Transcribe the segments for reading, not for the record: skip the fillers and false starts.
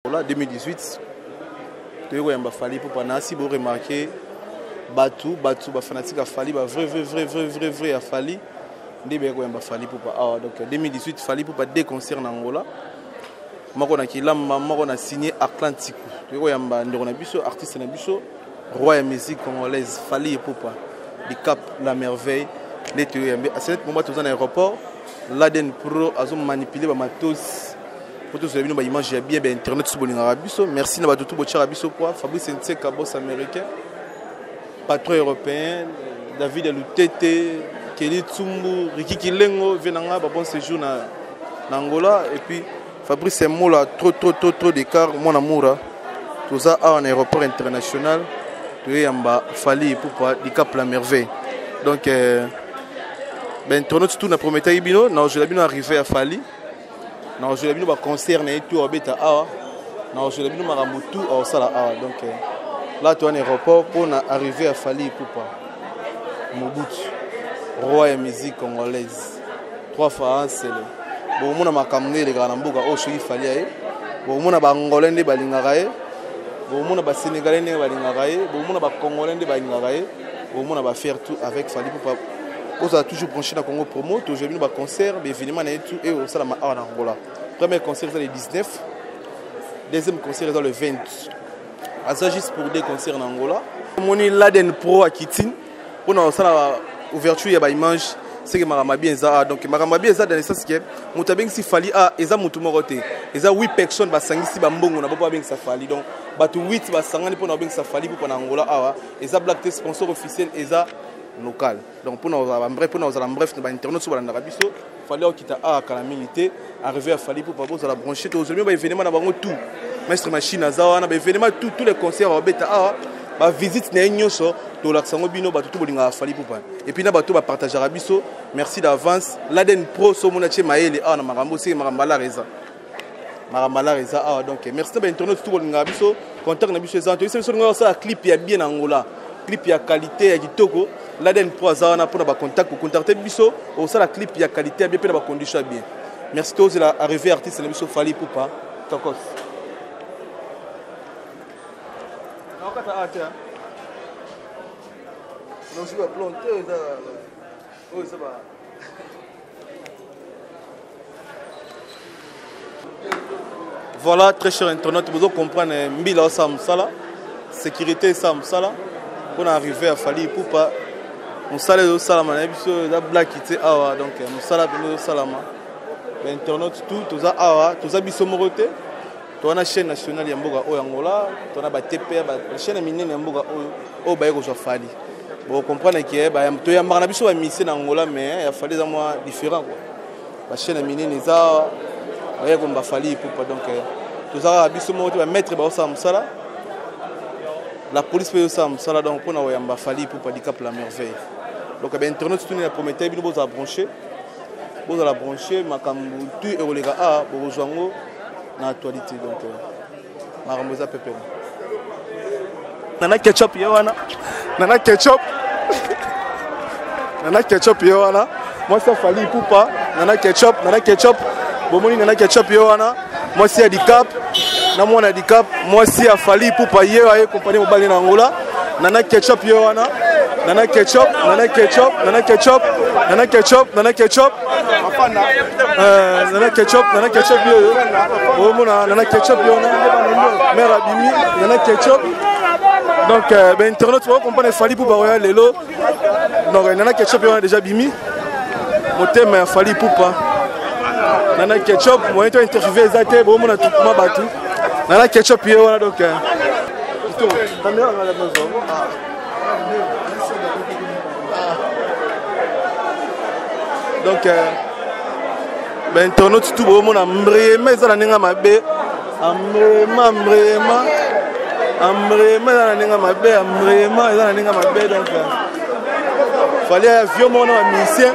Angola 2018 toyei koyamba Fally Ipupa na asi bo remarquer batu batu ba fanatique ya Fally ba vrai vrai vrai vrai vrai vrai ya Fally nde bayei koyamba Fally Ipupa awa donc 2018 Fally Ipupa deux concerts na Angola moko na Kilamba moko na signé Atlantico toyei koyamba ndeko na biso artiste na biso roi ya musique congolaise Fally Ipupa du Cap la merveille nde toyambi à ce moment toza na aéroport Laden Pro azo manipuler ba matos po tozwela bino ba image ya bien ba internet so bolingaka biso merci na bato tu botyaka biso poa fabrice nseka boss américain patron européen david lutete kelly tsumbu riki kilengo vie na nga ba bon séjour na, na angola et puis fabrice mola trop trop trop trop d'écart mwana mura toza awa na aéroport international toyeyamba fali ipupa dicap la merveille donc euh, bainternaute tout na prometaki bino naozwela bino arrivé ya fali nakozwela bino baconcert na ye tout abeta awa nakozwela bino makambo tout akosala awa donc euh, là toa na aéroport mpo na arrivé ya fali ipupa mobutu roi ya musique congolaise trois fois ansele bokomona makambo nde elekaka na mboka oyo soki fali aye bokomona baangolais nde balingaka ye bokomona basénégalais ndenge balingaka ye bokomona bacongolais nde balingaka ye bokomona bafaire tout avec fali pupa bozala toujours branché na congo promo tozwa bino baconcert baévénement na ye tout eyo osalama awa na angola premier concert eza le 19 deuxième concert eza le 20 aza juste pour deux concerts na angola omoni laden pro akitine mpona kosala ouverture ya baimage seke makambo mabe eza donc makambo mabe eza dans le sens ke moto abengisi fali a eza moto moko te eza 8 personnes basangisi bambongo na bo mpo babengisa fali donc bato 8 basangani mpona babengisa fali mpo na angola awa eza blague te sponsor officiel eza local donc mpona kozala bref mpona kozala bref na bainternet so balandaka biso fali akokita awa kala mingi te arrivé ya fali mpo bozala branché tozali bino baévénement na bango tout maître machine aza wana baévénement tout tous les concerts babeta awa bavisite na ye nyonso tolakisa yango bino bato to bolingaka fali pupa epuis na bato bapartageaka biso merci d'avance laden pro so omona tie mayele awa na makambo oseke makambo alara eza makambo alara eza awa donc merci na bainternet tout bolingaka biso contact na biso eza toyebisa biso olinga osala clip ya bien na angola clip ya qualité ya kitoko laden pro aza wana mpona bacontact kocontacte biso osala clip ya qualité ya bien mpe na bacondition ya bien merci tozela arrivé artiste na biso fali pupa tokos nakokata a te nozwi baplon te oyo eza ba Voilà, très cher internaute, vous comprenez, Mbila osala mosala, sécurité esala mosala, pour arriver à Fally Ipupa, mosala ezosalama na biso eza blaki te awa donc mosala mpenza ezosalama bainternaute tout toza awa toza biso moko te toza na chaîne nationale ya mboka oyo angola toza na batpr bachaîne ya minene ya mboka oyo oyo baye kozwa fali bocomprendre ke toyambaka na biso bamisie na angola mais ya fali eza mwa différent quoi bachaîne ya minene eza baye komba fali ipupa donc eh, toza kaka biso moko te bamaître baosala mosala la police mpe ezosala mosala donc mpona koyamba fali ipupa dicap la merveille donc bainternet tuni na promete bino bozala branché bozala branché makambo tu ekoleka awa bokozwa yango na actualité donc euh, makambo eza pepele nana ketchup ye wana nana ketchup nana ketchup ye wana mwasi afali ipupa nana ketchup nana ketchup bomoni nana ketchup ye wana mwasi ya dicap na mwana ya dicap mwasi ya fali ipupa ye aye kompani mobali na angola nana ketchup ye wana nana ketchup nana ketchup nana ketchup nana ketchup nana ketchup euh, nana ketchup nana ketchup yoyo omona nana ketchup yo wana mare abimi nana ketchup donc euh, bainternaute bakokomprendre fali pupa oya lelo donc nana ketchup yo wana déjà bimi motema ya fali pupa nana ketchup moyen to interviewe eza te bomona mwa bato nana ketchup ye wana donc euh, donc euh, bainternaute tout bomona mbrema eza na ndenge mabe ambrema mbrema ambrema eza na ndenge mabe ambrema eza na ndenge mabe donc euh, fali ya avion moko na bamusicien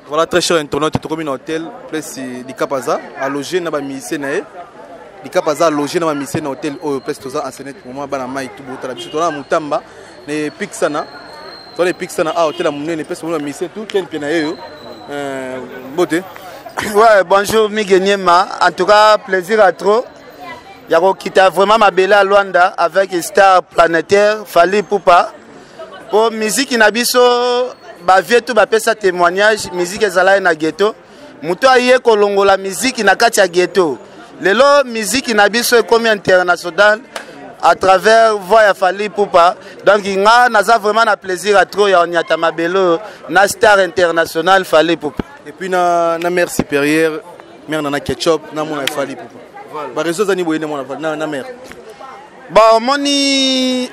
Voilà très cher internaute tokomi na hôtel place Dicap aza a loger na ba musiciens na ye Dicap aza a loger na ba musiciens na hôtel oyo place toza en ce moment bana mai tout botala biso toza na Mutamba na Epixana toza na Epixana a hôtel ya monene place ba musiciens tout ken pia na ye yo. Mbote. Ouais, bonjour Miguel Niema. En tout cas, plaisir à trop. Ya kokita vraiment mabele à Luanda avec star planétaire Fally Ipupa. Po musique na biso ba vieux tout bapesa témoignage, musique ezalaki na ghetto. Moto aye kolongola musique na kati ya ghetto. Lelo musique na biso ekomi international à travers voix ya Fally Ipupa. Donc nga naza vraiment na plaisir à trop ya onyata mabele na star international Fally Ipupa. Et puis na mère supérieure, mère nana ketchup, na mona Fally Ipupa. Ba réseau zani boye na mona na mère. Bon, omoni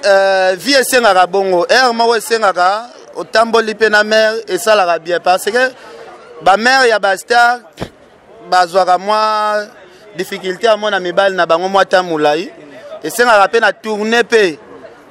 vie esengaka bongo, heure moko esengaka otamboli mpe na mère esalaka bien parce que ba mère ya ba star bazwaka mwa difficulté ya mona mibali na bango mwa ta molai, esengaka mpe na tourner mpe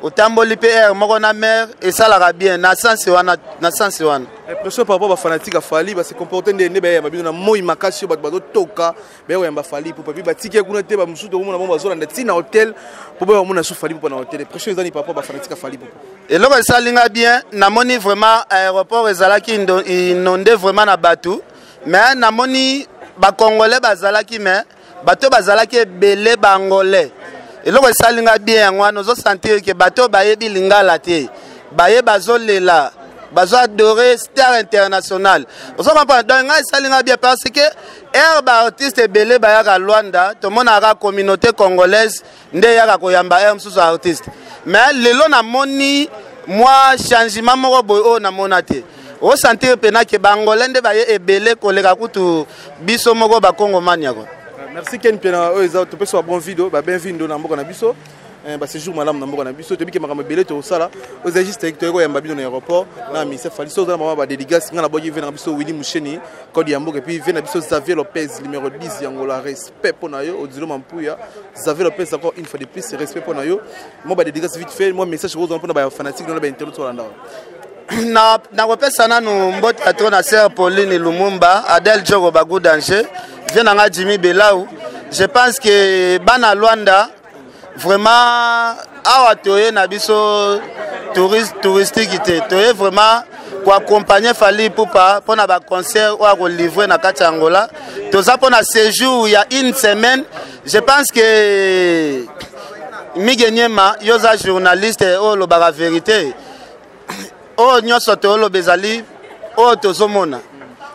otamboli mpe heure moko na mère esalaka bien na sens wana, na sens wana. Impression par rapport ba fanatique ya Fally ba se comporter nde bayamba bino na moi makasi oyo bato bazotoka baya koyamba Fally Ipupa, puis batiki ye kuna te, bamosusu tokomona bango bazolanda ntina hotel mpo baya komona su Fally Ipupa na hotel. Impression eza nini par rapport ba fanatique ya Fally Ipupa? Eloko esalinga bien, namoni vraiment aéroport ezalaki inondé vraiment na bato, mais namoni bacongolais bazalaki, mais bato bazalaki ebele bangolais. Eloko esalinga bien yango wana, ozosentir ke bato bayebi lingala te, baye bazolela, bazo adorer star international, ozo comprendre. Donc ngai esalinga bien parce que aire baartiste ebele bayaka Lwanda, tomonaka communauté congolaise nde eyaka koyamba aire mosusu artiste, mais lelo namoni mwa changement moko boye oyo namona te. Osentir mpena ke bangolais nde baye ebele koleka kutu biso moko bakongomani yako. Merci Ken Piana, oyo eza topesi ba bon video, ba bienvenue na mboka na biso, ba séjour malamu na mboka na biso. Toyebi ke makambo ebele tokosala, oyo eza juste toyei koyamba bino na aéroport na mise Fally. So oza na mama badédicace, nga na boki ve na biso Willy Musheni, code ya mboka, et puis ve na biso Xavier Lopez, numéro 10 yangola, respect mpo na yo. Odilo Mampuya, Xavier Lopez, encore une fois de plus respect mpo na yo. Moi badédicace vite fait, moi message kozala mpona bafanatique na bainternet olandaka. Na nakopesa nanu mbote ya to na sœur Pauline Lumumba, Adèle Djogo, Bagou Danger, vie nanga Jimmy Belau. Je pense que bana Luanda vraiment awa toye na biso touriste touristique te, toye vraiment koaccompagner Fally Ipupa mpona baconcert oyo akolivre na kati ya Angola. Toza mpona séjour ya une semaine. Je pense que Mige Nyema, yo oza journaliste oyo olobaka vérité, oyo nyonso toyoloba ezali oyo tozomona.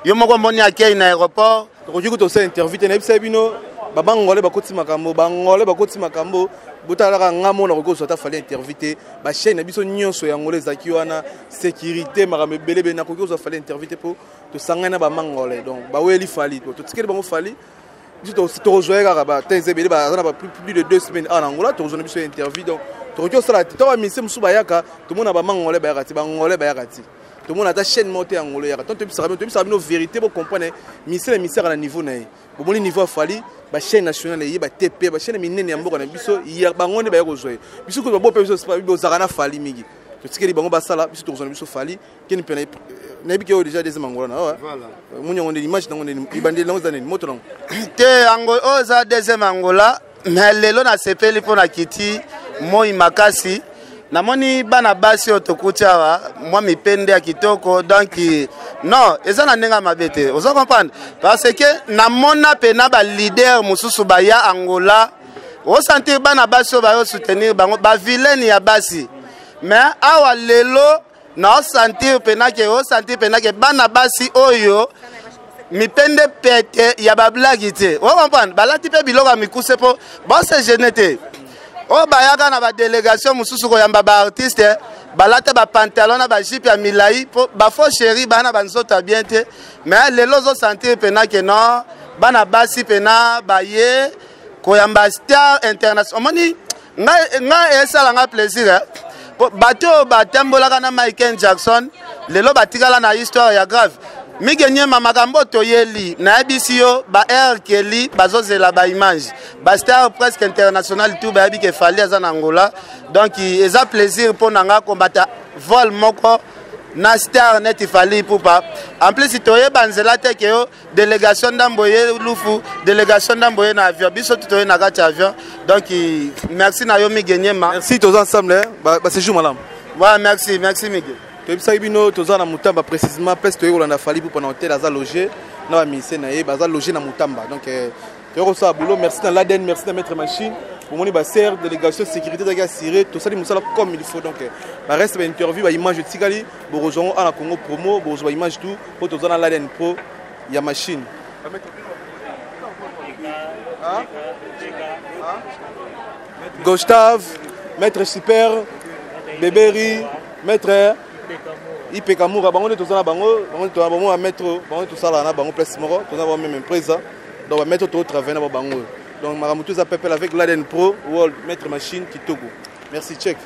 Yo moko omoni akei na aéroport. Tokoki kuta osala interview te, nayebisa bino babangole bakoti makambo, bangole bakoti makambo. Botalaka nga mona koki kozwa ata Fally interview te. Bachaîne na biso nyonso ya Angola ezalaki wana, sécurité, makambo ebele ebele. Nakoki kozwa Fally interview te mpo tosangani na bamangole, donc baweli Fally, totikeli bango Fally. Biso tokozwa ye kaka batin eza ebele, baza na plus de 2 semaines awa na Angola, tokozwa na biso interview. Donc tokoki kosala te to bamisie mosusu bayaka, tomona bamangole bayaka te, bangole bayaka te, tomona ata chaîne moko te ya Angola eyaka. Toyebisaka bino vérité, bocomprendre. Misie na misie na niveau na ye, bomoni niveau ya Fally, bachaîne nationale eye, batp, bachaîne minene ya mboka na biso, bango nde baya kozwa ye. Biso kutu babo mpe biso bozalaka na Fally mingi, totikeli bango basala, biso tokozwa na biso Fally. Keni mpe nayebi ke oyo déjà deuxième Angola na awa, moni yango ndeni, image nango ndeni, ebandeli nango eza nini, moto nango? Te, oyo eza deuxième Angola, mais lelo nasepeli mpo na kiti moi makasi, namoni bana basi oyo tokuti awa, mwa mipende ya kitoko. Donc non, eza na ndenge ya mabe te, oza comprendre, parce que namona mpena baleader mosusu baya Angola, osentir bana basi oyo bayo soutenir bango, bavilaine ya basi. Mais awa lelo naosentir mpena ke, osentir mpena ke bana basi oyo mipende pete ya bablagi te, ocomprendre, balati mpe biloko ya mikuse mpo bose gêner te. Oyo bayaka na badélégation mosusu koyamba baartiste, balata bapantalon na bajupe ya milai mpo bafaux chéri baa na banzoto ya bien te. Mais lelo ozosentir mpena ke non, bana basi mpena baye koyamba star international. Omoni ngai esala nga plaisir, eh? Bato oyo batambolaka na Michael Jackson lelo batikala na histoire ya grave. Mige Nyema, makambo toyeli, nayebisi yo, ba R Kelly bazozela baimage, bastar presque international tout bayebi ke Fally aza na Angola. Donc eza plaisir mpo na nga kombata vol moko na star neti Fally Ipupa. En plus toyeba nzela te ke yo délégation ndambo ye lufu, délégation ndambo ye na avion, biso tu toye na kati ya avion. Donc merci na yo, Mige Nyema. Merci, toza ensemble, ba séjour malamu. Ouais, merci, merci Mige. Toyebisaki bino toza na Mutamba, précisément place toyei kolanda Fally Ipupa na hotel aza logé na baministère na ye, baza logé na Mutamba. Donc toyei kosala boulot. Merci na Laden, merci na maître machine. Bomoni baser délégation, sécurité ezalaki assuré, tosali mosala comme il faut. Donc bareste bainterview, baimage etikali, bokozwa yango ana Congo Promo, bokozwa baimage tout po toza na Laden Pro ya machine. Gustave, maître super béberi, maître Ipeka Mura, bango nde toza na bango, bango nde toza bango ya maître, bango nde tosalaka na bango place moko, toza bango même empresa. Donc bamaître totravaille na bango. Donc makambo to eza pepele avec Laden Pro World, maître machine kitoko. Merci, check.